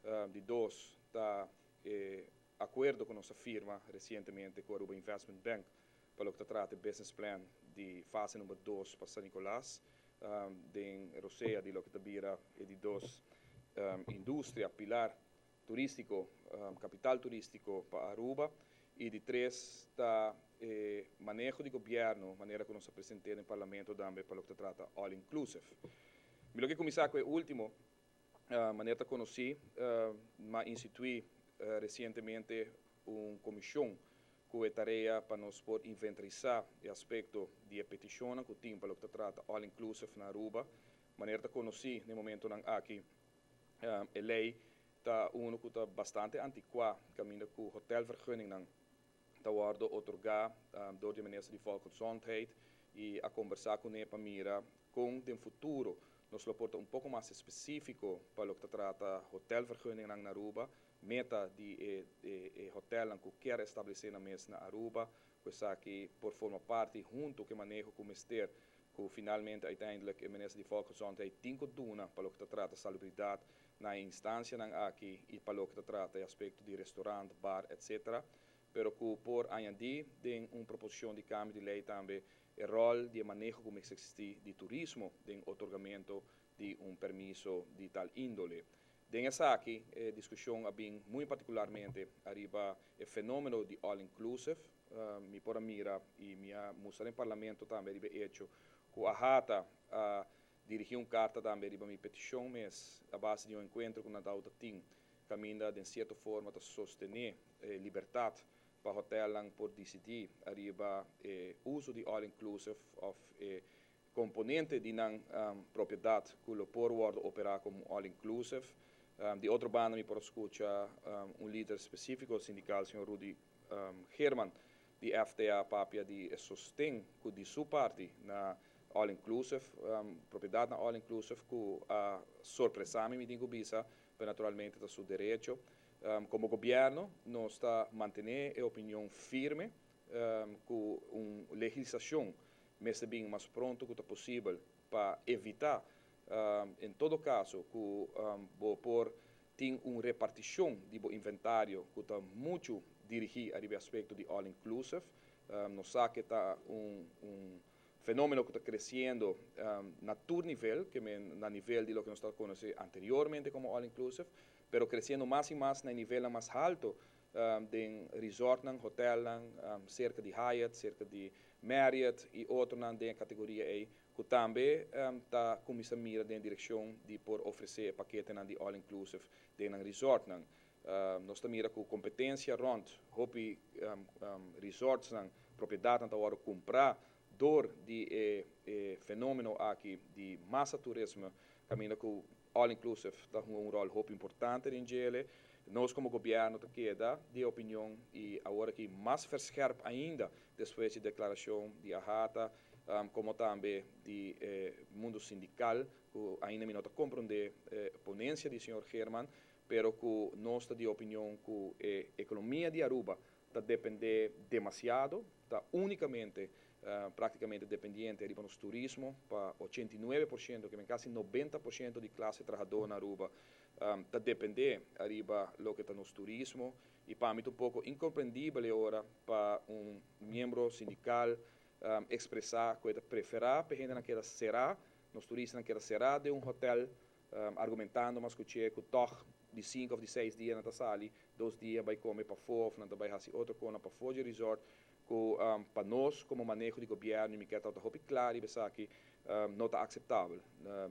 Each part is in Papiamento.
Di dos ta e acuerdo cu nos a firma recientemente cu Aruba Investment Bank pa loke ta trata e business plan di fase number 2 pa San Nicolas, den rosea di loke ta bira e di dos industria pilar turistico, capital turistico pa Aruba. Y di tres ta e maneho di gobierno, manera cu nos a presente den Parlamento tambe pa loke ta trata all inclusive. Mi lo ke cuminsa cu e ultimo. Manera ta conoci, m'a institui recientemente un comision cu e tarea pa nos por inventarisa e aspecto di e peticionnan cu tin pa loke ta trata all inclusive na Aruba. Manera ta conoci, den momentonan aki e ley ta uno cu ta bastante anticua, caminda cu hotelvergunningnan ta wordo otorga door di Minister di Volksgezondheid, y a conversa cune pa mira con den futuro nos lo por ta un poco mas specifico pa loke ta trata hotelvergunningnan na Aruba, meta di e hotelnan cu kier establece nan mes na Aruba, cu esaki por forma parti hunto cu e maneho cu mester cu finalmente uiteindelijk e Minister di Volksgezondheid tin cu duna pa loke ta trata salubridad na e instancianan aki y pa loke ta trata e aspecto di restaurant, bar, etc. Pero cu por añadi den un proposicion di cambio di ley tambe e rol di e maneho cu mester existi di turismo den otorgamento di un permiso di tal indole. Den esaki e discusion a bin muy particularmente ariba e fenomeno di all inclusive. Mi por a mira y mi a mustra den Parlamento tambe riba e hecho cu AHATA a dirigi un carta tambe riba mi peticion mes a base di un encuentro cu nan tawata tin, caminda den cierto forma ta sostene e libertad pa hotelnan por dicidi ariba e uso di all inclusive of e componente di nan propiedad cu lo por wordo opera como all inclusive. Di otro banda mi por a scucha un lider specifico sindical, señor Rudy Geerman di FTA, papia di e sosten cu di su parti na all inclusive, propiedad na all inclusive, cu a sorpresa mi, mi tin cu bisa, pero naturalmente ta su derecho. Como gobierno nos ta mantene e opinion firme cu un legislacion mester bin mas pronto cu ta posibel pa evita en todo caso cu bo por tin un reparticion di bo inventario cu ta mucho dirigi ariba e aspecto di all inclusive. Nos sa cu ta un fenomeno cu ta creciendo na tur nivel, ke men na nivel di loke nos ta conoce anteriormente como all inclusive, pero creciendo mas y mas na nivelnan mas halto den resortnan, hotelnan, cerca di Hyatt, cerca di Marriott y otronan den e categoria ey, cu tambe ta cuminsa mira den direccion di por ofrece e paketenan di all inclusive den nan resortnan. Nos ta mira cu competencia rond hopi resortsnan, propiedadnan ta wordo cumpra door di e fenomeno aki di massa turismo, caminda cu all inclusive ta hunga un rol hopi importante den djele. Nos como gobierno ta keda di opinion y awor aki mas verscherp ainda despues di declaracion di AHATA, como tambe di mundo sindical, cu ainda mi no ta comprende ponencia di señor Geerman, pero cu nos ta di opinion cu e economia di Aruba ta depende demasiado, ta unicamente, practicamente dependiente riba nos turismo pa 89%, ke men casi 90% di clase trahador na Aruba ta depende ariba loke ta nos turismo, y pa mi ta un poco incomprendibel ora pa un miembro sindical expresa cu e ta prefera pa hendenan keda cera, nos turistanan keda cera den un hotel, argumentando mas cu che cu toch di 5 of di 6 dia nan ta sali 2 dia bay come pafo of nan ta bay haci otro cona pafo di resort, cu pa nos como maneho di gobierno, y mi kier ta hopi claro riba esaki, no ta aceptabel.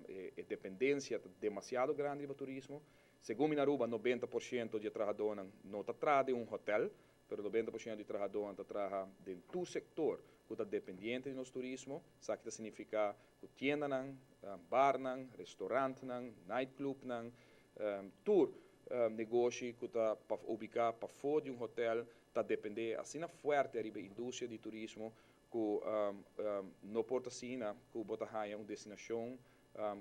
E dependencia ta demasiado grandi riba turismo. Segun mi, na Aruba 90% di trahadornan no ta traha den un hotel, pero 90% di trahadornan ta traha den tur sector cu ta dependiente di nos turismo. Esaki ta significa cu tiendanan, barnan, restaurantnan, nightclubnan, tur negoshi cu ta ubica pafo di un hotel ta depende asina fuerte riba industria di turismo cu no por ta asina cu bo ta haya un destinacion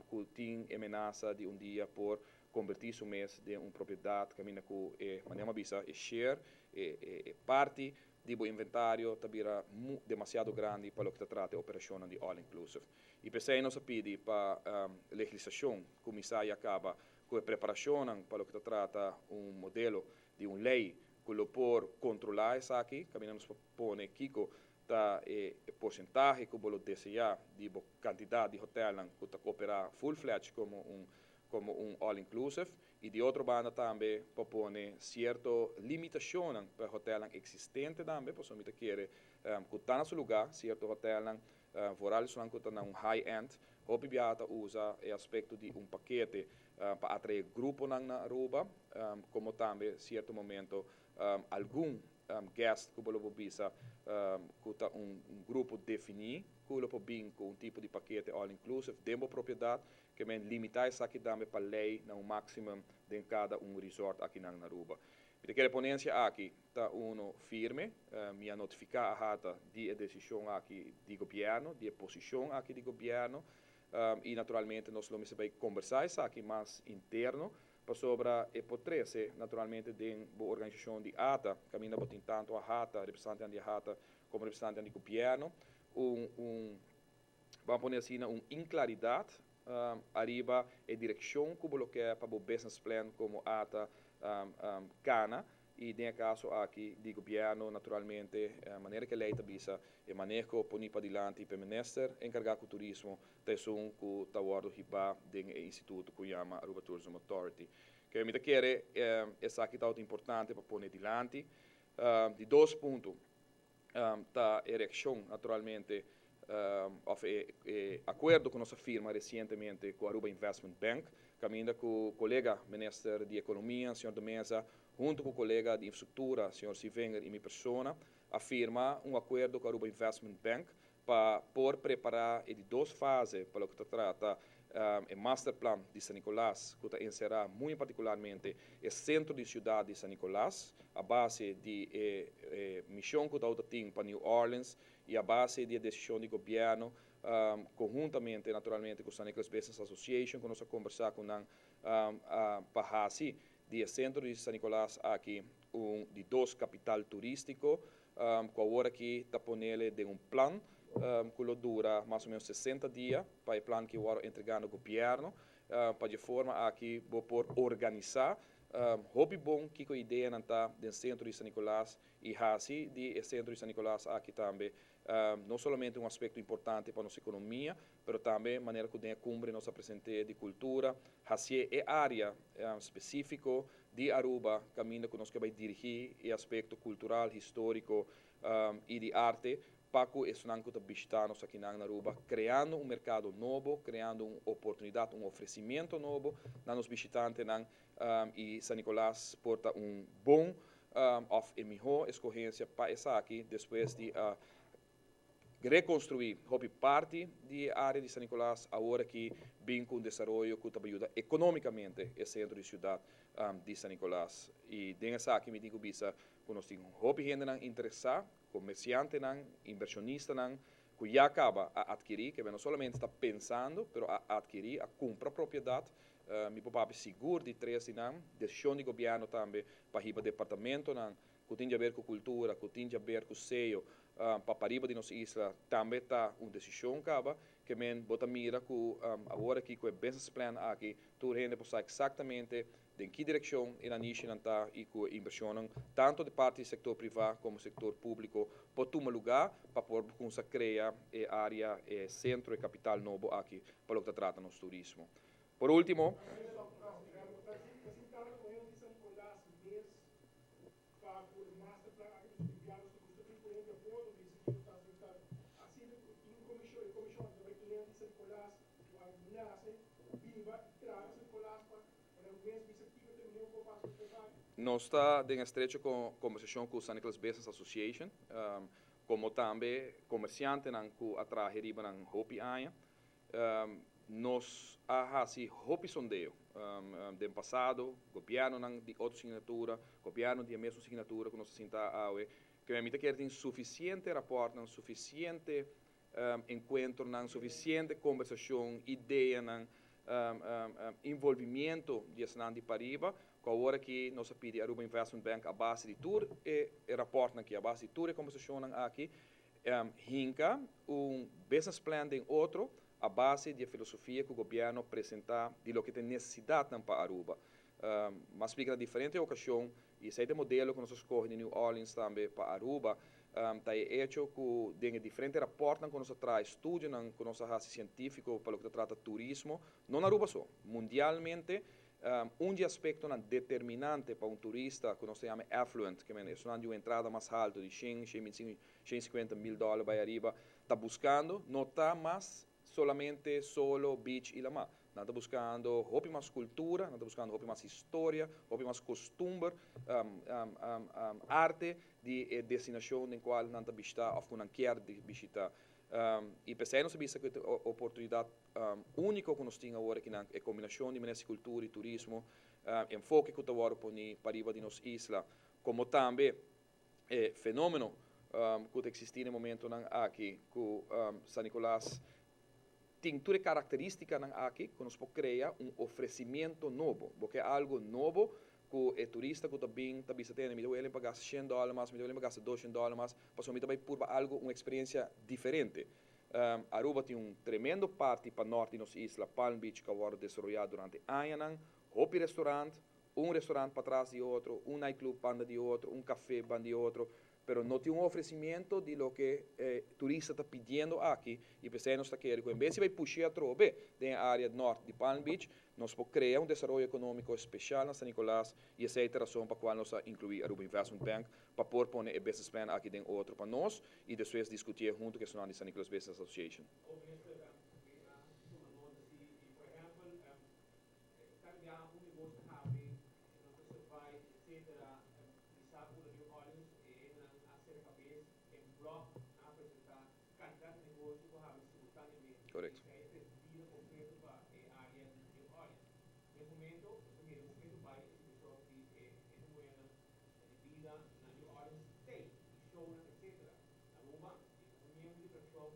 cu tin amenaza di un dia por converti su mes den un propiedad caminda cu e, manera bisa, e share, e parti di bo inventario ta bira demasiado grandi pa loke ta trata e operacion di all inclusive. Y p'esey nos a pidi pa legislacion cuminsa y caba. ku e preparashonnan pa loke ta trata un modelo di un lei ku lo por kontrolá esaki, kaminda nos por pone kiko ta e porsentahe ku bo lo deseá di bo kantidat di hotelnan ku ta operá full-fledged komo un all-inclusive i di otro banda tambe pa pone sierto limitashonnan pa hotelnan eksistente tambe, pasobra mi ta kere ku ta na su lugá sierto hotelnan, vooral esunnan ku ta na un high-end, hopi biaha ta usa e aspekto di un pakete pa atraé gruponan na Aruba, komo tambe sierto momento algun guest ku bo lo por bisa ku ta un grupo definí ku lo por bin ku un tipo di pakete all-inclusive den bo propiedat, ke men limitá esaki tambe pa lei na un máksimo den kada un resort akinan na Aruba. Mi ta kere ponensia aki ta uno firme, mi a notifiká AHATA di e desishon aki di gobièrnu, di e posishon aki di gobièrnu, i naturalmente nos lo mester bai kombersá esaki mas interno, pasobra e por trese naturalmente den bo organisashon di ATA, kaminda bo tin tantu AHATA, representantenan di AHATA, komo representantenan di gobièrnu, un, ban pone asina, un inklaridat ariba e direkshon ku bo lo ke pa bo business plan komo ATA kana. I den e kaso aki di gobièrnu, naturalmente, manera ku e lei ta bisa, e maneho poni padilanti pa e minister enkargá ku turismo ta esun ku ta wòrdu hibá den e instituto ku yama Aruba Tourism Authority. Ke mi ta kere esaki ta importante pa pone dilanti. Di dos punto ta e reakshon naturalmente òf e akuerdo ku nos a firma resientemente ku Aruba Investment Bank, kaminda ku kolega minister di Ekonomia, señor De Meza, huntu ku kolega di Infrastruktura, señor Sievinger, i mi persona, a firma un akuerdo ku Aruba Investment Bank pa por prepará e di dos fase pa loke ta trata e masterplan di San Nicolas, ku ta enserá muy partikularmente e sentro di siudat di San Nicolas, a base di e mishon ku ta tin pa New Orleans i a base di e desishon di gobièrnu, konhuntamente naturalmente ku San Nicolas Business Association, ku nos a kombersá ku nan pa hasi di e sentro di San Nicolas aki un di dos kapital turístiko, ku awor aki ta ponele den un plan ku lo dura mas o ménos 60 dia pa e plan ku awor entregá na gobièrnu, pa di forma aki bo por organisá hopi bon kiko ideanan ta den sentro di San Nicolas i hasi di e sentro di San Nicolas aki tambe no solamente un aspekto importante pa nos ekonomia, pero tambe manera ku den e kumbre nos a presentá di kultura, hasi e área spesífiko di Aruba kaminda ku nos ke bai dirigí e aspekto kultural, históriko i di arte pa ku esnan ku ta bishitá nos akinan na Aruba, kreando un merkado nobo, kreando un oportunidat, un ofresimentu nobo na nos bishitantenan, i San Nicolas por ta un bon òf e mihó eskohensia pa esaki despues di rekonstruí hopi parti di e área di San Nicolas, awor aki bin ku un desaroyo ku ta yuda ekonómikamente e sentro di siudat di San Nicolas. I den esaki mi tin ku bisa ku nos tin hopi hendenan interesá, komersiantenan, invershonistanan, ku ya kaba a atkirí, ke no solamente ta pensando, pero a atkirí, a kumpra propiedat. Mi por papia sigur di tres di nan. Desishon di gobièrnu tambe pa hiba departamentonan ku tin di aber ku kultura, ku tin di aber ku seo, pa pariba di nos isla, tambe ta un desishon kaba. Ke men bo ta mira ku awor aki ku e business plan aki, tur hende por sa eksaktamente den ki direkshon e nanishinan ta i ku e invershonnan tantu di parti di sektor privá komo sektor públiko por tuma lugá pa por kuminsá krea e área, e sentro, e kapital nobo aki pa loke ta trata nos turismo. Por último, Presentando ku hende di San Nicolas mes pa ku e masterplan aki nos ta gusta tin ku hende a bordo bisa ku ta asina ku tin komishon, e komishon ta bai tin hende di San Nicolas ku a nase, biba i traha na San Nicolas pa nan mes bisa kiko ta mihó ku pasa ku esaki. Nos ta den estrecho kombersashon ku San Nicolas Business Association, komo tambe komersiantenan ku a traha riba nan hopi aña. Nos a hasi hopi sondeo den pasado, gobièrnunan di otro signatura, gobièrnu di e mesun signatura ku nos a sinta awe, ke mi ta kere tin sufisiente rapòrtnan, sufisiente enkuentronan, sufisiente kombersashon, ideanan, envolvimiento di esnan di pariba, ku awor aki nos a pidi Aruba Investment Bank a base di tur e rapòrtnan aki, a base di tur e kombersashonnan aki, hinka un business plan den otro. A base di e filosofia cu gobierno presenta di loke ta e necesidadnan pa Aruba. M'a splica na diferente ocasion y esey ta e modelo cu nos a scoge di New Orleans tambe pa Aruba, ta e hecho cu den e diferente raportnan cu nos a traha, estudionan cu nos a haci cientifico pa loke ta trata turismo, no na Aruba so, mundialmente, un di e aspectonan determinante pa un turista cu nos ta yama affluent, ke men esunnan di un entrada mas halto di shen, shen binticinco, 150 mil dòler bai ariba ta buskando, no ta mas solamente solo, beach i lamá. Nan ta buskando hopi mas kultura, nan ta buskando hopi mas historia, hopi mas kostumber, arte di e destinashon den kual nan ta bishitá òf ku nan kier bishitá. I p'esei nos a bisa ku e ta oportunidat úniko ku nos tin awor akinan, e kombinashon di manera si kultura i turismo, enfoke ku ta wòrdu poní pariba di nos isla, komo tambe E fenomeno cu ta existi na e momentonan aki cu San Nicolas tin tur e caracteristicanan aki cu nos por crea un ofrecimiento nobo. Bo ke algo nobo cu e turista cu ta bin ta bisa tene mi ta welen pa gasta shen dollar mas, mi ta welen pa gasta doshen dollar mas pasobra mi ta bay purba algo un experiencia diferente. Aruba tin un tremendo parti pa nort di nos isla, Palm Beach, cu a wordo desaroya durante añanan, hopi restaurant, Un restaurant patras di otro, un nightclub banda di otro, un café banda di otro, pero no tin un ofrecimiento di loke e turista ta pidiendo aki y p'esey nos ta kere cu en bes di bay push'é atrobe den e area nort di Palm Beach, nos por crea un desaroyo economico especial na San Nicolas y esey ta e razon pa cual nos a inclui Aruba Investment Bank pa por pone e business plan aki den otro pa nos y despues discutié hunto cu esunnan di San Nicolas Business Association. Ta bia un negoshi ta habri, e no ta survive etc. Bisa ku na New Orleans e hendenan a sera kabes en blòk nan a presentá kantidat di negoshi ku a habri simultáneamente. Korekto. Esei a trese bida kompleto pa e área di New Orleans. Nes momento nos ta mira ku ketu bai e situashon di e hende muhénan di bida na New Orleans tei i shownan etc. Aruba tin un miembro di frakshon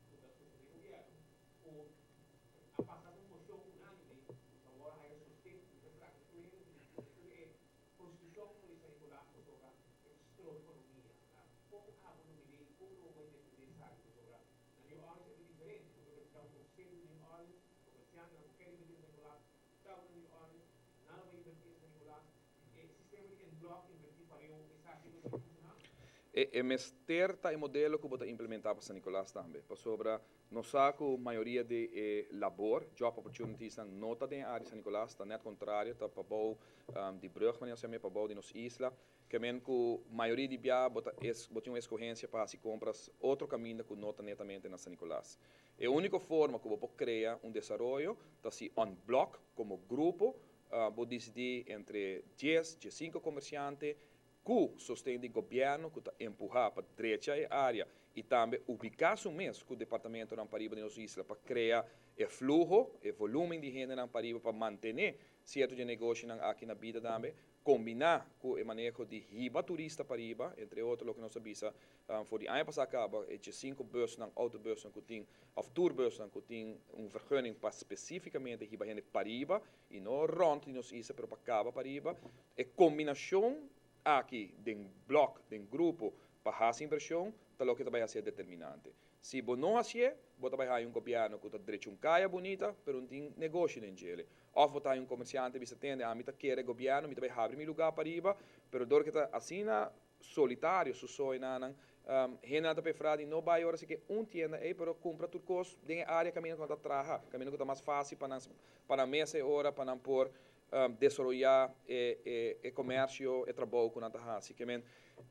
ku ta sostené gobièrnu ku A pasa un mocion unanime cu awor haya sosten cu ta trata tur hende di di e constitucion di San Nicolas pasobra e ta stroba economia. Con abo lo mira y con lo bo bay defende esaki pasobra na New Orleans e ta diferente. Bo ta presenta un conseho di New Orleans, comerciantenan cu kere inverti na San Nicolas ta na New Orleans, nan lo bay inverti na San Nicolas. E sistema di en bloc inverti pareu esaki lo bay funciona? E mester ta e modelo cu bo ta implementa pa San Nicolas tambe pasobra Nos sa cu mayoria di e labor, job opportunities, nan no ta den e area di San Nicolas, ta net contrario, ta pabou di brug, manera nos yam'e, pabou di nos isla. Ke men cu mayoria di bia bo ta bo tin un escogencia pa haci compras otro caminda cu no ta netamente na San Nicolas. E unico forma cu bo por crea un desaroyo ta si on bloc, como grupo, bo dicidi entre dies, diescinco comerciante, Ku sosten di gobièrnu ku ta empuhá pa drecha e área i tambe ubiká su mes ku departamentonan pariba di nos isla pa krea e fluho, e volúmen di hendenan pariba pa mantené sierto di e negoshinan aki na bida tambe, kombiná ku e maneho di hiba turista pariba, entre otro loke nos a bisa For di aña pasá kaba e diesinku busnan, autobusnan ku tin òf tourbusnan ku tin un vergunning pa spesífikamente hiba hende pariba i no rònt di nos isla pero pa kaba pariba. E kombinashon aki den blòk, den grupo pa hasi invershon ta loke ta bai hasié determinante. Si bo no hasié, bo ta bai haña un gobièrnu ku ta drecha un kaya bunita pero no tin negoshi den djele. Òf bo ta haña un komersiante bisa tende ami ta kere gobièrnu, mi ta bai habri mi lugá pariba pero dor ke ta asina solitario su soynanan. Hendenan ta preferá di no bai ora si ke un tienda ei, pero kumpra tur kos den e área kaminda ku nan ta traha, kaminda ku ta mas fásil pa nan pa nan mesa e ora pa nan por desaroyá e e e komersio, e trabou ku nan ta hasi. Ke men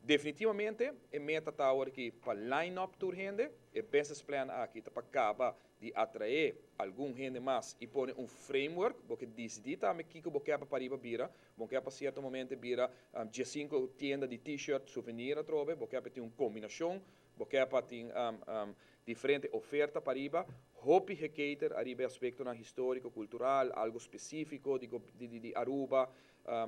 definitivamente e meta ta awor aki pa line up tur hende, e business plan aki ta pa kaba di atraé algun hende mas i pone un framework, bo ke disidí tambe kiko bo ke pa pariba bira, Bo ke pa sierto momento bira diesinku tienda di t-shirt souvenir atrobe, bo ke pa tin un kombinashon, bo ke pa tin diferente oferta pariba, hopi gecater ariba e aspektonan historiko, kultural, algo spesifiko di Aruba,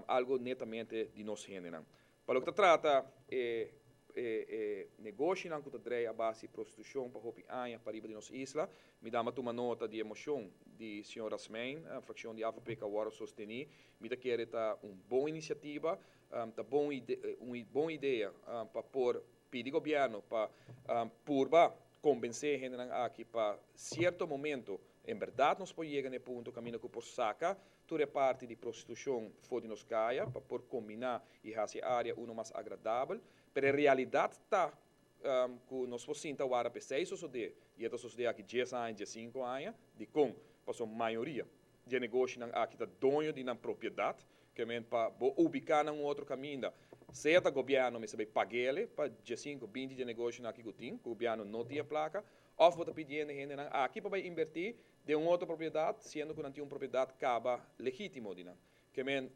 algo netamente di nos hendenan. Pa loke ta trata e e negoshinan ku ta drei a base di prostitushon pa hopi aña pariba di nos isla, mi dama tuma nota di e moshon di señor Rasmijn, frakshon di avp ku a wòrdu sostení. Mi ta kere ta un bon inisiativa, ta bon un bon idea pa por pidi gobièrnu pa purba. konbensé e hendenan aki pa sierto momento en bèrdat nos por yega na e punto kaminda ku por saka tur e parti di prostitushon for di nos kaya pa por kombiná i hasi e área uno mas agradabel. Pero e realidat ta ku nos por sinta wara p'esei sosodé i e ta sosodé aki dies aña, diesinku aña. Dikon? Pasobra mayoria di e negoshinan aki ta doño di nan propiedat, ke men pa bo ubiká nan un otro kaminda, sea ta gobièrnu mester bai pag'ele pa diesinku, binti di e negoshinan aki ku tin, ku gobièrnu no tin e plaka, òf bo ta pidiendo e hendenan aki pa bai inbertí den un otro propiedat, siendo ku nan tin un propiedat kaba legítimo di nan. Ke men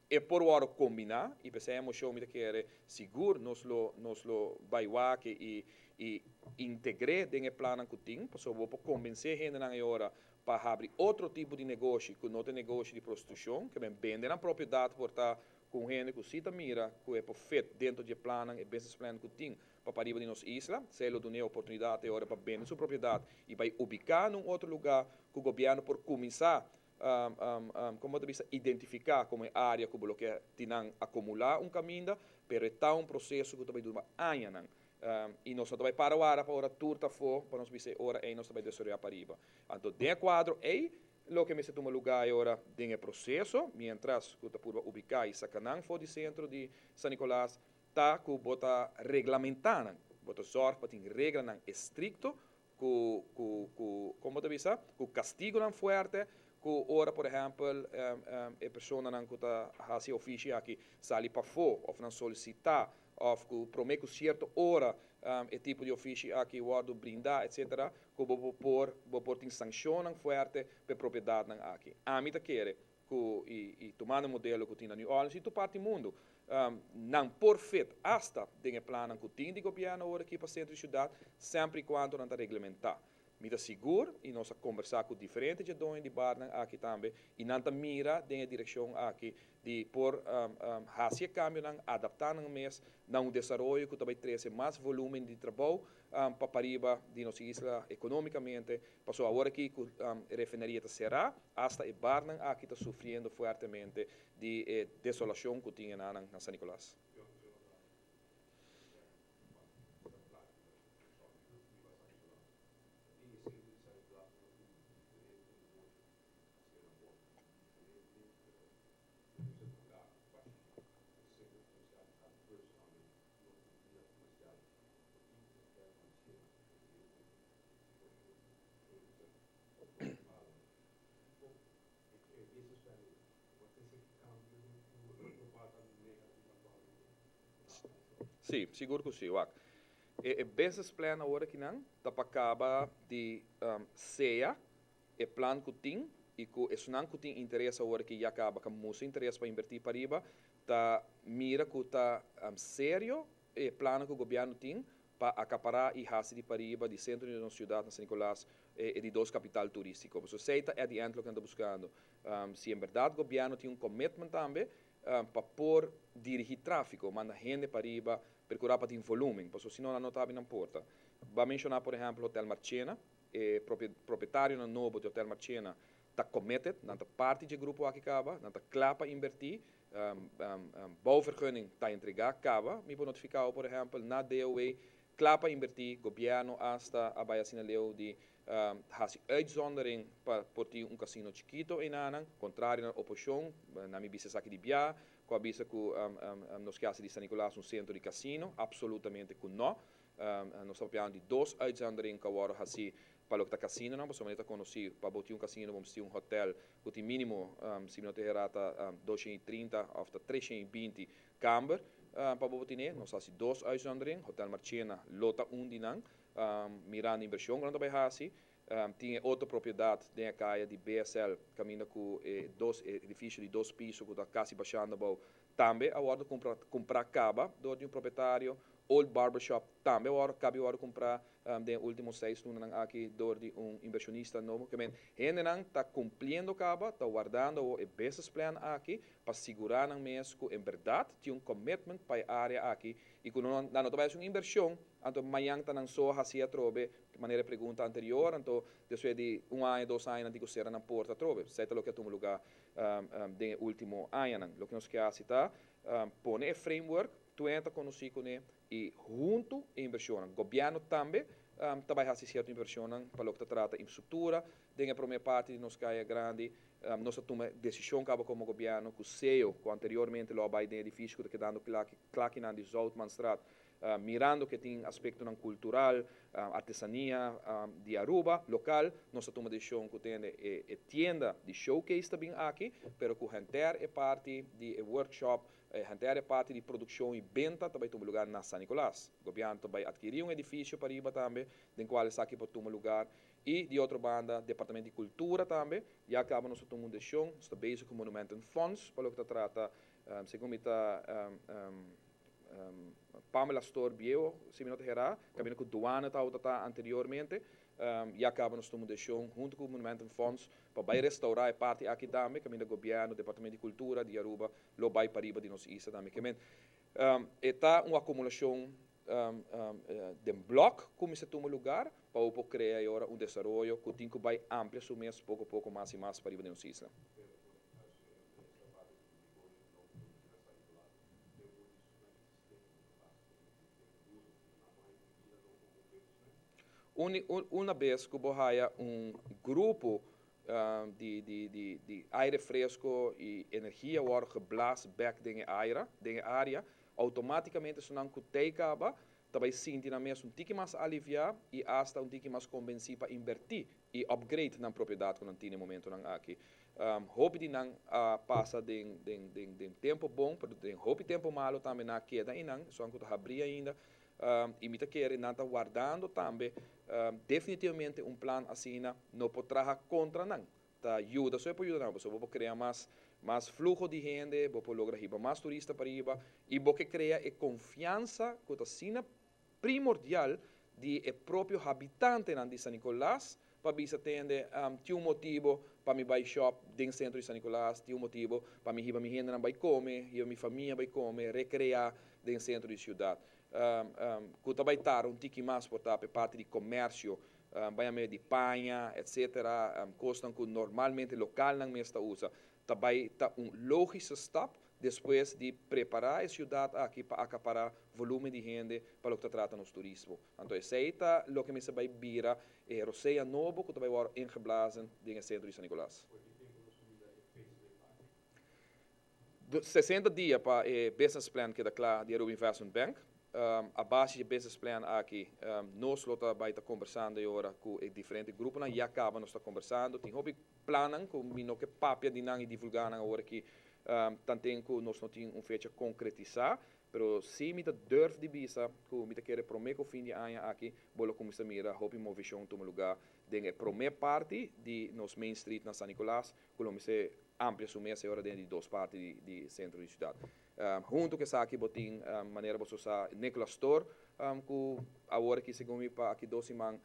e por wòrdu kombiná i p'esei e moshon mi ta kere sigur nos lo nos lo bai wak i i integr'é den e plannan ku tin, pasobra bo por kombensé hendenan e ora pa habri otro tipo di negoshi ku no ta e negoshi di prostitushon, ke men bende nan propiedat por ta ku un hende ku si ta mira ku e por fit dentro di e plannan, e business plan ku tin pa pariba di nos isla, esei lo dun'é oportunidat e ora pa bende su propiedat i bai ubiká na un otro lugá ku gobièrnu por kuminsá Como bo ta bisa identifica como e area cu bo lo ke tin nan acumula un caminda, pero e ta un proceso cu ta bay dura añanan. Y nos no ta bay para wara pa ora tur ta afo pa nos bisa e ora ey nos ta bay desaroya pariba. Anto den e cuadro ey loke mester tuma luga e ora den e proceso, mientras cu ta purba ubica y saca nan for di centro di San Nicolas, ta cu bo ta reglamenta nan, bo ta zorg pa tin reglanan estricto ku ku ku kon bo ta bisa ku kastigunan fuerte ku ora por ehèmpel e personanan ku ta hasi e ofishi aki sali pafó òf nan solisitá òf ku promé ku sierto ora e tipo di ofishi aki wòrdu brindá etsetera ku bo por bo por tin sanshonnan fuerte pa e propiedatnan aki. Ami ta kere ku i i tumando e modelo ku tin na New Orleans i tur parti mundu nan por fit asta den e plannan ku tin di gobièrnu awor aki pa sentro di siudat semper i kuantu nan ta reglementá. Mi ta sigur i nos a kombersá ku diferente dje doño di barnan aki tambe i nan ta mira den e direkshon aki di por hasi e kambionan, adaptá nan mes na un desaroyo ku ta bai trese mas volúmen di trabou pa pariba di nos isla ekonómikamente, pasobra awor aki ku e refineria ta será, asta e barnan aki ta sufriendo fuertemente di e desolashon ku tin enanan na San Nicolas. Sí, sigur ku sí. Wak, e business plan awor akinan ta pa kaba di sea e plan ku tin i ku esunnan ku tin interes awor aki ya kaba ka mustra interes pa inbertí pariba ta mira ku ta serio e plannan ku gobièrnu tin pa akapará i hasi di pariba di sentro di nos siudat na San Nicolas e di dos kapital turístiko. Pasobra esei ta at the end loke nan ta buskando. Si en bèrdat gobièrnu tin un commitment tambe pa por dirigí tráfiko, manda hende pariba, perkurá pa tin volúmen, pasobra si no nan no ta habri nan porta. Bo a menshoná por ehèmpel Hotel Marchena, e propietarionan nobo di Hotel Marchena ta committed, nan ta parti dje grupo aki kaba, nan ta kla pa inbertí, bouwvergunning ta entregá kaba, mi por notifiká bo por ehèmpel na DOW, kla pa inbertí, gobièrnu asta a bai asina leu di hasi uitzondering pa por tin un kasino chikito einanan, kontrario na oposhon, na mi bisa esaki di bia, ku a bisa ku nos ke hasi di San Nicolas un sentro di kasino, absolutamente ku no, Nos ta papiando di dos uitzondering ku a wòrdu hasí pa loke ta kasinonan, pasobra manera ta konosí pa bo tin un kasino bo mester tin un hotèl ku tin mínimo, si mi no ta herá ta 230 òf ta 320 kamber pa bo por tine. Nos a hasi dos uitzondering, Hotel Marchena lo ta un di nan, mirando invershon ku nan ta bai hasi. Tin e otro propiedat den e kaya di BSL kaminda ku e dos e edifisio di dos piso ku ta kasi bashando abou tambe a wòrdu kumpra kumprá kaba dor di un propietario. Old Barber Shop tambe a wòrdu kabi wòrdu kumprá den e último seis lunanan aki dor di un invershonista nobo. Ke men hendenan ta kumpliendo kaba, ta wardando awor e business plan aki pa sigurá nan mes ku en bèrdat tin un commitment pa e área aki i ku no nan no ta bai hasi un invershon anto mañan ta nan so hasi atrobe Manera e pregunta anterior, anto despues di un aña, dos aña nan tin ku sera nan porta atrobe. Esei ta loke a tuma lugá den e último añanan. Loke nos ke hasi ta pone e framework, tur hende ta konosí kuné i huntu e invershonnan. Gobièrnu tambe Ta bay haci cierto inversionnan pa loke ta trata infrastructura den e prome parti di nos Caya Grandi. Nos a tuma decision caba como gobierno cu SEO, cu anteriormente lo a bay den edificio cu ta kedando klakinan di Zoutmanstraat, mirando cu tin aspectonan cultural, artesania di Aruba, local, nos a tuma decision cu tende e tienda di showcase ta bin aki, pero cu henter e parti di e workshop, henter e parti di produccion y benta ta bay tuma lugar na San Nicolas. Gobierno ta bay adkiri un edificio pariba tambe, den cual esaki por tuma lugar. Y di otro banda, Departamento di Cultura tambe, ya caba nos a tuma un decision, nos ta bezig cu Monumentenfonds pa loke ta trata, segun mi ta Pamela Store bieu, si mi no ta hera, caminda cu Douane tabata ta anteriormente, ya caba nos tuma un decision hunto cu Monumentenfonds pa bay restaura e parti aki tambe, caminda Gobierno, Departamento di Cultura di Aruba lo bay pariba di nos isla tambe. Kemen, e ta un acumulacion den blok cu mester tuma lugar pa bo por crea e ora un desaroyo cu tin cu bay amplia su mes poco poco mas y mas pariba di nos isla. Una bes cu bo haya un grupo di aire fresco y energia worde geblaas bek den e aire, den e area, automaticamente esunnan cu tey caba ta bay sinti nan mes un tiki mas alivia y hasta un tiki mas convenci pa inverti y upgrade nan propiedad cu nan tin e momentonan aki. Hopi di nan a pasa den tempo bon, pero den hopi tempo malo tambe nan a keda eynan, esunnan cu ta habri ainda, y mi ta kere nan ta wardando tambe. Definitivamente un plan asina no por traha contra nan, ta yuda so e por yuda nan, pasobra bo por crea mas fluho di hende, bo por logra hiba mas turista pariba y bo ke crea e confiansa cu ta asina primordial di e propio habitantenan di San Nicolas pa bisa tende, tin un motibo pa mi bay shop den centro di San Nicolas, tin un motibo pa mi hiba mi hendenan bay come, hiba mi famia bay come, recrea den centro di ciudad. Cu ta bay tarda un tiki mas por ta pa e parti di comercio, bay a medio di paña, etcetera, cosnan cu normalmente localnan mes ta usa, ta bay ta un logische stap despues di prepara e ciudad aki pa acapara volumen di hende pa loke ta trata nos turismo. Anto esey ta loke mester bay bira e rosea nobo cu ta bay worde ingeblazen den e centro di San Nicolas. 60 dia pa e business plan keda cla di Aruba Investment Bank. A base di e business plan aki nos lo ta bay ta conversando e ora cu e diferente gruponan. Ya caba nos ta conversando. Tin hopi plannan cu mi no ke papia di nan y divulga nan awor aki, tanten cu nos no tin un fecha concretisa. Pero si mi ta durf di bisa cu mi ta kere prome cu fin di aña aki bo lo cuminsa mira hopi movecion tuma lugar den e prome parti di nos Main Street na San Nicolas, cu lo mester amplia su mes e ora den di dos parti di centro di ciudad. Hunto cu esaki bo tin, manera boso sa, Nicolas Store, cu awor aki segun mi pa aki 2 siman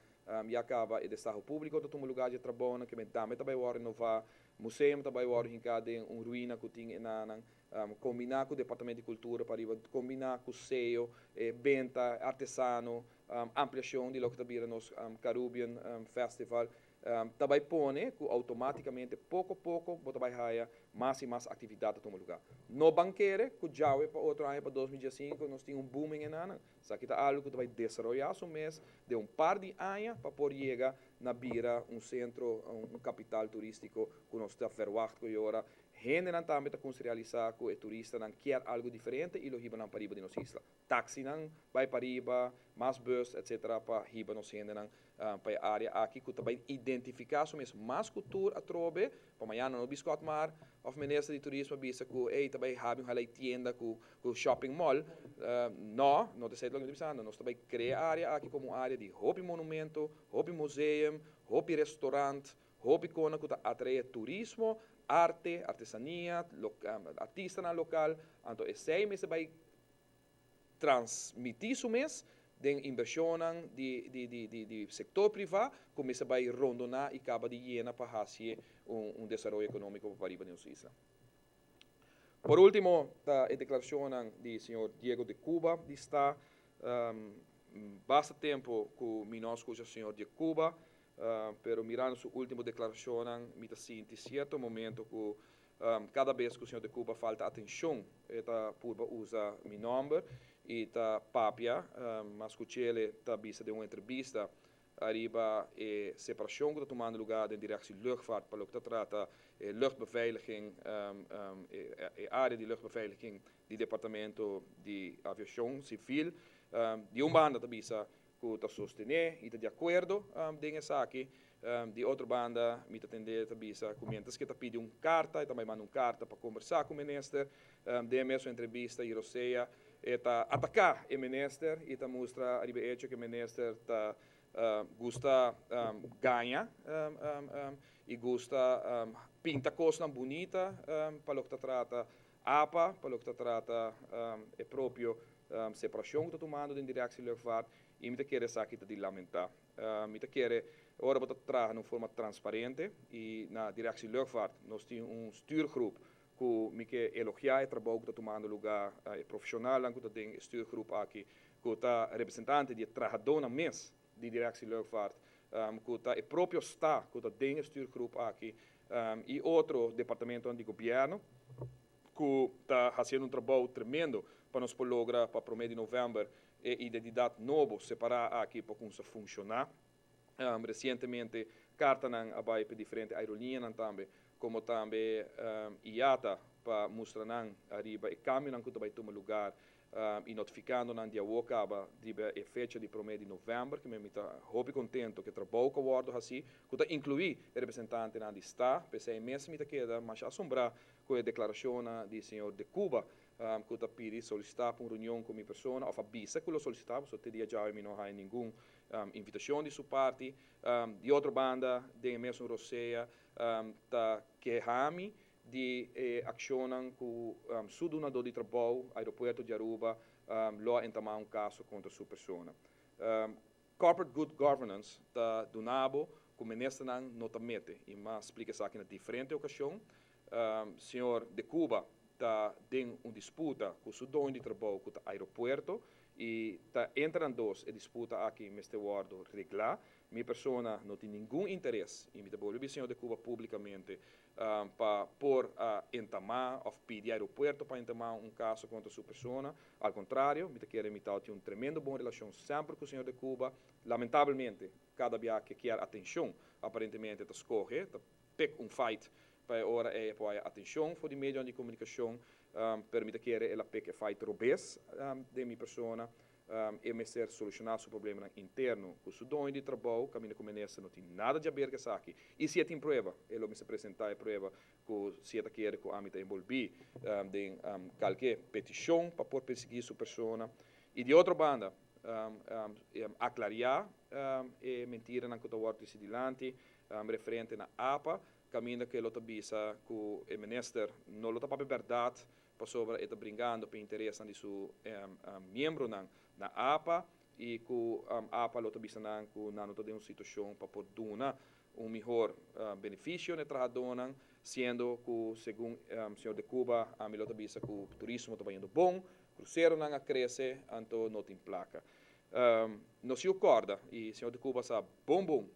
ya caba e destaho publico ta tuma lugar di trabounan, cu tambe ta bay worde renova, museum ta bay worde hinca den un ruina cu tin enanan, combina cu Departamento di Cultura pariba, combina cu SEO, benta, artesano, ampliacion di loke ta bira nos Caribbean Festival, ta bay pone cu automaticamente poco poco bo ta bay haya mas y mas actividad ta tuma lugar. No ban kere cu djawe pa otro aña, pa 2015, nos tin un booming enanan. Esaki ta algo cu ta bay desaroya su mes den un par di aña pa por yega na bira un centro, un capital turistico cu nos ta verwacht cu ora hendenan tambe ta cuminsa realisa cu e turistanan kier algo diferente y lo hiba nan pariba di nos isla. Taxinan bay pariba, mas bus, etc. Pa hiba nos hendenan pa e area aki cu ta bay identifica su mes mas cu tur atrobe, pa mañana no biscot mar of minister di turismo bisa cu ey ta bay habi un halay tienda cu shopping mall. No, no ta esey loke mi ta bisando. Nos ta bay crea area aki como un area di hopi monumento, hopi museum, hopi restaurant, hopi cona cu ta atrae turismo, arte, artesania, artistanan local. Anto esey mester bay transmiti su mes den inversionnan di sector priva cu mester bay rondona y caba di yena pa haci un desaroyo economico pa pariba di nos isla. Por ultimo, ta e declaracionnan di señor Diego de Cuba di sta. Basta tempo cu mi no scucha señor de Cuba, pero mirando su ultimo declaracionnan, mi ta sinti cierto momento cu cada bes cu señor de Cuba falta atencion, e ta purba usa mi nomber. y ta papia, mas cu chele ta bisa den un entrevista ariba e separacion cu ta tumando lugar den Directie Luchtvaart pa loke ta trata e luchtbeveiliging, e area di luchtbeveiliging di Departamento di Aviacion Civil. Di un banda ta bisa cu ta sostene y ta di acuerdo den esaki. Di otro banda mi ta tende ta bisa cu mientras cu e ta pidi un carta, e ta bay manda un carta pa conversa cu minister. Den e mesun entrevista y rosea e ta ataca e minister y ta mustra ariba e hecho cu e minister ta gusta gaña y gusta pinta cosnan bunita pa loke ta trata APA, pa loke ta trata e propio separacion cu ta tumando den Directie Luchtvaart, y mi ta kere esaki ta di lamenta. Mi ta kere ora bo ta traha na un forma transparente, y na Directie Luchtvaart nos tin un stuurgroep cu mi ke elogia e trabou cu ta tumando luga, e profesionalnan cu ta den e stuurgroep aki, cu ta representante di e trahadonan mes di Directie Luchtvaart, cu ta e propio sta cu ta den e stuurgroep aki, y otro departamentonan di gobierno cu ta haciendo un trabou tremendo pa nos por logra pa prome di november e identidad nobo separa aki por cuminsa funciona. Recientemente cartanan a bay pa diferente aerolineanan tambe, como tambe IATA pa mustra nan ariba e cambionan cu ta bay tuma lugar y notificando nan di awo caba riba e fecha di prome di november, cu mi ta hopi contento cu e trabou cu a wordo haci, cu ta inclui e representantenan di sta. P'esey mes mi ta keda masha asombra cu e declaracionnan di señor De Cuba, cu ta pidi solicita pa un reunion cu mi persona, of a bisa cu lo solicita, pasobra te dia djawe mi no haya ningun invitacion di su parti. Di otro banda, den e mesun rosea, ta kehami di e accionnan cu su dunador di trabou, Aeropuerto di Aruba, lo a entama un caso contra su persona. Corporate Good Governance ta duna bo cu ministernan no ta mete, y mi a splica esaki na diferente ocasion. Señor De Cuba ta den un disputa cu su doño di trabou cu ta Aeropuerto, y ta entre nan dos e disputa aki mester wordo regla. Mi persona no tin ningun interes, y mi ta bolbe bisa señor De Cuba publicamente, pa por a entamá òf pidi aeropuerto pa entamá un kaso kontra su persona. Al kontrario, mi ta kere mi tau tin un tremendo bon relashon semper ku señor de Cuba. Lamentablemente, kada bia ke kier atenshon, aparentemente ta skohe, ta pek un fight pa e ora ei e por haya atenshon for di medionan di komunikashon, pero mi ta kere el a pek e fight robes den mi persona. E mester solushoná su problemanan interno ku su doño di trabou, kaminda ku minister no tin nada djaber ku esaki. I si e tin prueba, e lo mester presentá e prueba ku si e ta kere ku ami ta enbolbí den kalke petishon pa por persiguí su persona. I di otro banda, aklariá e mentiranan ku ta wòrdu trisi dilanti referente na apa, kaminda ku e lo ta bisa ku e minister no lo ta papia bèrdat pasobra e ta bringando pa interesnan di su miembronan na apa y cu apa lo ta bisa nan cu nan no ta den un situacion pa por duna un mihor beneficio na e trahadonan, siendo cu segun señor De Cuba ami lo ta bisa cu turismo ta bayendo bon, cruceronan a crece, anto no tin placa. No siu corda y señor De Cuba sa bon bon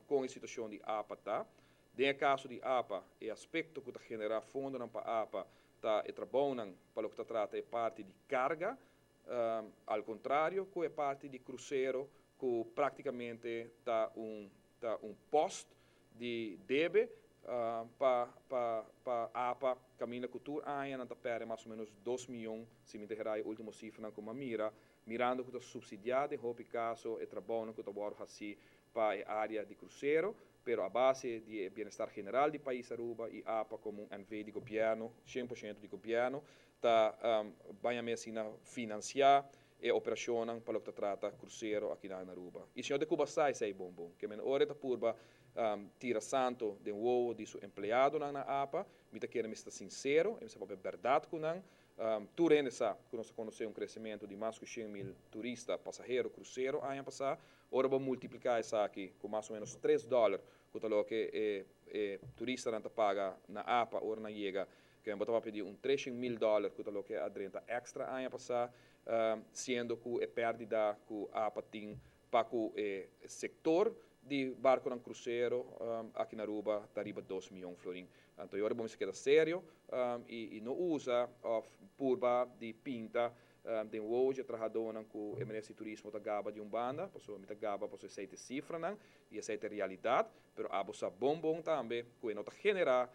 con e situacion di apa ta. Den e kaso di apa, e aspekto ku ta generá fondonan pa apa ta e trabounan pa loke ta trata e parti di karga, al kontrario ku e parti di krusero ku praktikamente ta un ta un pòst di debe pa pa pa apa kaminda ku tur aña nan ta pèrdè mas o ménos dos mion, si mi ta hera e último sifranan ku mi a mira, mirando ku ta supsidiá den hopi kaso e trabounan ku ta wòrdu hasí pa e área di krusero, pero a base di e bienestar general di pais Aruba y apa como un NV di gobierno, 100% di gobierno, ta baña mes asina financia e operacionnan pa loke ta trata crucero akinan na Aruba. Y señor de Cuba sa esey bon bon. Ke men ora e ta purba tira santo den wowo di su empleadonan na apa, mi ta kere mester ta sincero, e mester papia berdad cu nan. Tur hende sa cu nos a conoce un crecemento di mas cu 100,000 turista, pasahero, crucero aña pasa. Ora bo multiplica esaki cu mas o menos tres dollar cu ta loke e e turistanan ta paga na apa ora nan yega, ke bo ta papia di un 300,000 dollar cu ta loke a drenta extra aña pasa, siendo cu e perdida cu apa tin pa cu e sector di barconan crucero aki na Aruba ta riba 2 miyon florin. Anto e ora bo mester keda serio y no usa of. purba di pinta den wowo dje trahadónan ku e Minister di Turismo ta gaba di un banda, pasobra mi ta gaba pasobra esei ta e sifranan i esei ta e realidat, pero abo sa bon bon tambe ku e no ta generá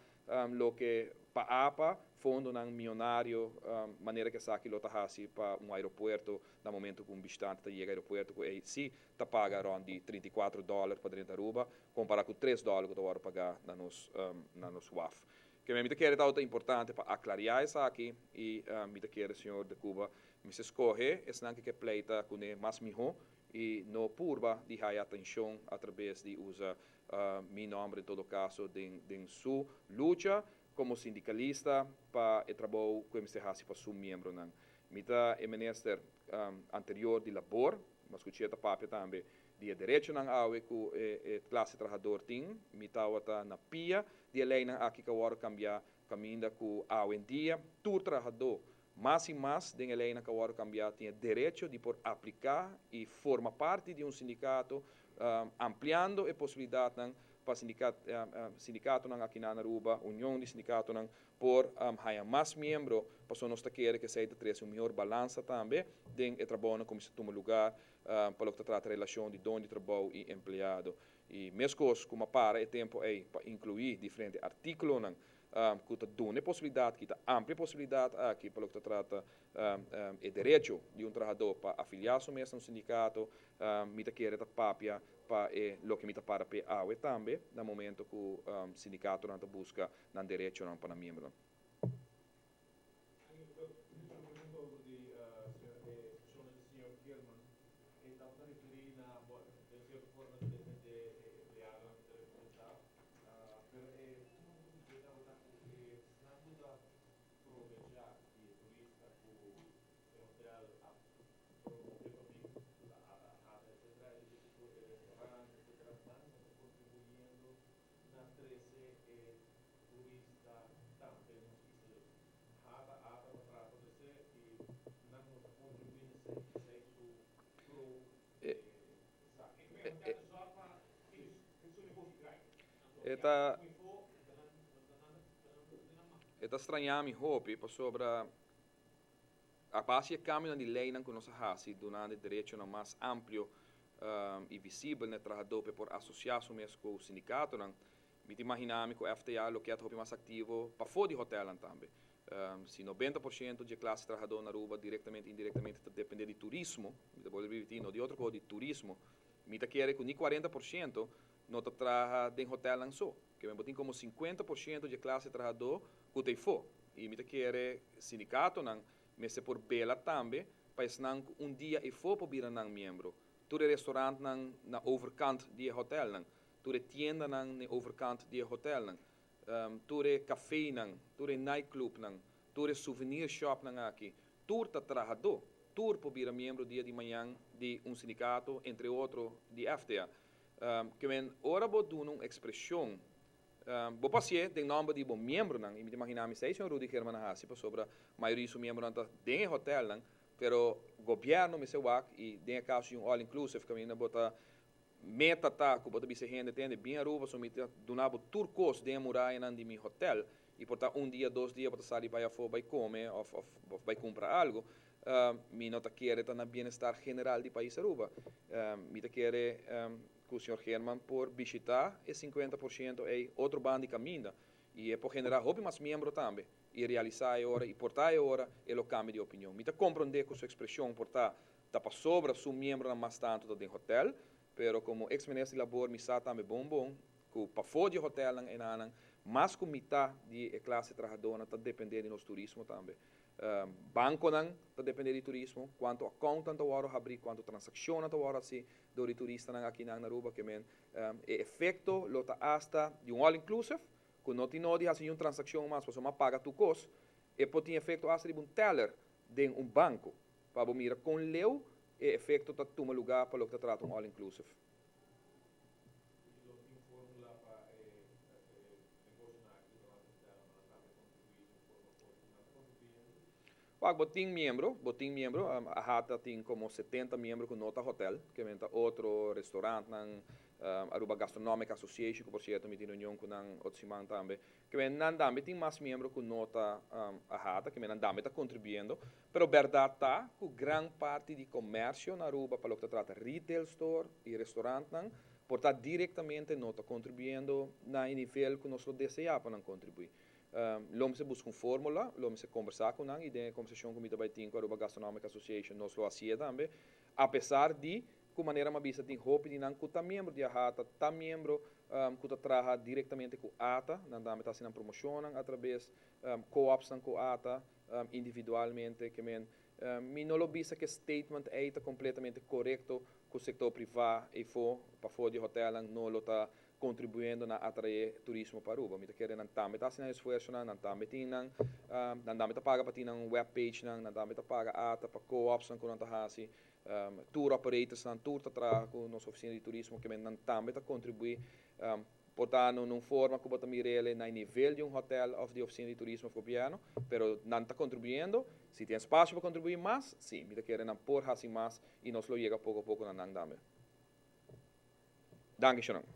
loke pa apa fondonan mionario manera ku esaki lo ta hasi pa un aeropuerto na momento ku un bishitante ta yega aeropuerto ku ei si ta paga rònt di 34 dòler pa drenta Aruba kompará ku 3 dòler ku ta wòrdu pagá na nos na nos waf. Keme mi ta kere tabata importante pa aklariá esaki i mi ta kere señor de Cuba mester skohe esnan ku ke pleita kuné mas mihó i no purba di haya atenshon atrabes di usa mi nòmber en todo kaso den den su lucha komo sindikalista pa e trabou ku e mester hasi pa su miembronan. Mi ta e minister anterior di labor, mi a skuch'é ta papia tambe di e derechonan awe ku e e klase trahador tin. Mi tabata na pia di e leinan aki ku a wòrdu kambiá kaminda ku awendia tur trahadó mas i mas den e leinan ku a wòrdu kambiá tin e derecho di por apliká i forma parti di un sindikato ampliando e posibilidatnan pa sindikatonan aki na Aruba, union di sindikatonan por haña mas miembro pasobra nos ta kere ku esei ta trese un mihor balansa tambe den e trabounan ku mester tuma lugar pa loke ta trata relashon di don di trabou i empleado. I meskos ku mi a para e tempu ei pa inkluí diferente artíkulonan ku ta duna e posibilidat, ki ta amplia e posibilidat aki pa loke ta trata e derecho di un trahadó pa afiliá su mes na un sindikato, mi ta kere ta papia pa e loke mi ta para p'e awe tambe na momento ku sindikatonan ta buska nan derechonan pa nan miembronan. E ta e ta strañá mi hopi pasobra a base di e kambionan di leinan ku nos a hasi dunando e derechonan mas amplio i visibel na e trahadó pa e por asosiá su mes ku sindikatonan, mi ta imaginá mi ku FTA lo kier ta hopi mas aktivo pafó di hotèlnan tambe. Si 90% di e klase trahadó na Aruba direktamente i indirektamente ta dependé di turismo, mi ta bolbe ripití, no di otro kos, di turismo, mi ta kere ku ni 40% no ta traha den hotèlnan so. Ke men bo tin komo 50% di e klase trahadó ku ta efó. I mi ta kere sindikatonan mester por bela tambe pa esnan ku un dia efó por bira nan miembro. Tur e restorantnan na overkant di e hotèlnan, tur e tiendanan na e overkant di e hotèlnan, tur e kafénan, tur e nightclubnan, tur e souvenir shopnan aki, tur ta trahadó, tur por bira miembro dia di mañan di un sindikato, entre otro di FTA. Ke men ora bo duna un ekspreshon, bo por hasié den nòmber di bo miembronan, i mi ta imaginá mi esei señor Rudy Geerman a hasi pasobra mayoria di su miembronan ta den e hotèlnan, pero gobièrnu mester wak i den e kaso di un all inclusive kaminda bo ta meta ta ku bo ta bisa e hende tende bin Aruba so mi ta duna bo tur kos den e murayanan di mi hotèl i por ta un dia dos dia bo ta sali bai afó bai kome òf òf bai kumpra algu. Mi no ta kere ta na bienestar general di pais Aruba. Mi ta kere cu señor Geerman por bishita e 50% ey otro banda di caminda y e por genera hopi mas miembro tambe y realisa e ora y por ta e ora e lo cambia di opinion. Mi ta comprende cu su expresion por ta ta pasobra su miembronan mas tanto ta den hotel, pero como ex minister di labor mi sa tambe bon bon cu pafo di e hotelnan enanan mas cu mita di e clase trahadornan ta depende di nos turismo tambe. Bankonan ta dependé di turismo, kuantu accountnan ta wòrdu habrí, kuantu transakshonnan ta wòrdu hasí dor di turistanan akinan na Aruba. Ke men e efekto lo ta asta di un all inclusive ku no tin nodi hasi niun transakshon mas pasobra bo a paga tur kos. E por tin efekto asta riba un teller den un banko pa bo mira kon leu e efekto ta tuma lugá pa loke ta trata un all inclusive. Y lo tin formula pa e negocionan aki durante e hotelnan pa nan tambe contribui den forma forte. Nan ta contribuyendo? Wak, bo tin miembro, bo tin miembro, AHATA tin como 70 miembro cu no ta hotel, kiermen ta otro restaurantnan, Aruba Gastronomic Association, cu por cierto mi tin reunion cu nan otro siman tambe, kiermen nan tambe tin mas miembro cu no ta AHATA, kiermen nan tambe ta contribuyendo, pero berdad ta cu gran parti di comercio na Aruba pa loke ta trata retail store y restaurantnan por ta directamente no ta contribuyendo na e nivel cu nos lo desea pa nan contribui. Lo mester busca un formula, lo mester conversa cu nan y den e conversacion cu mi ta bay tin cu Aruba Gastronomic Association nos lo haci'e tambe, a pesar di cu manera mi a bisa tin hopi di nan cu ta miembro di AHATA, ta miembro cu ta traha directamente cu ata, nan tambe ta haci nan promocionnan atrabes co-opsnan cu ata individualmente, ke men mi no lo bisa cu e statement ey ta completamente corecto cu sector priva eyfo, pafo di hotelnan no lo ta contribuyendo na atrae turismo pa Aruba. Mi ta kere nan tambe ta haci nan esfuerzonan, nan tambe tin nan, nan tambe ta paga pa tin nan web pagenan, nan tambe ta paga ata pa co-opsnan cu nan ta haci, tour operatorsnan tur ta traha cu nos oficina di turismo, kimen nan tambe ta contribui, por ta na un forma cu bo ta mirele na e nivel di un hotel of di oficina di turismo of gobierno, pero nan ta contribuyendo. Si tin espacio pa contribui mas, si, mi ta kere nan por haci mas y nos lo yega poco poco na nan tambe. Danki, Sharon.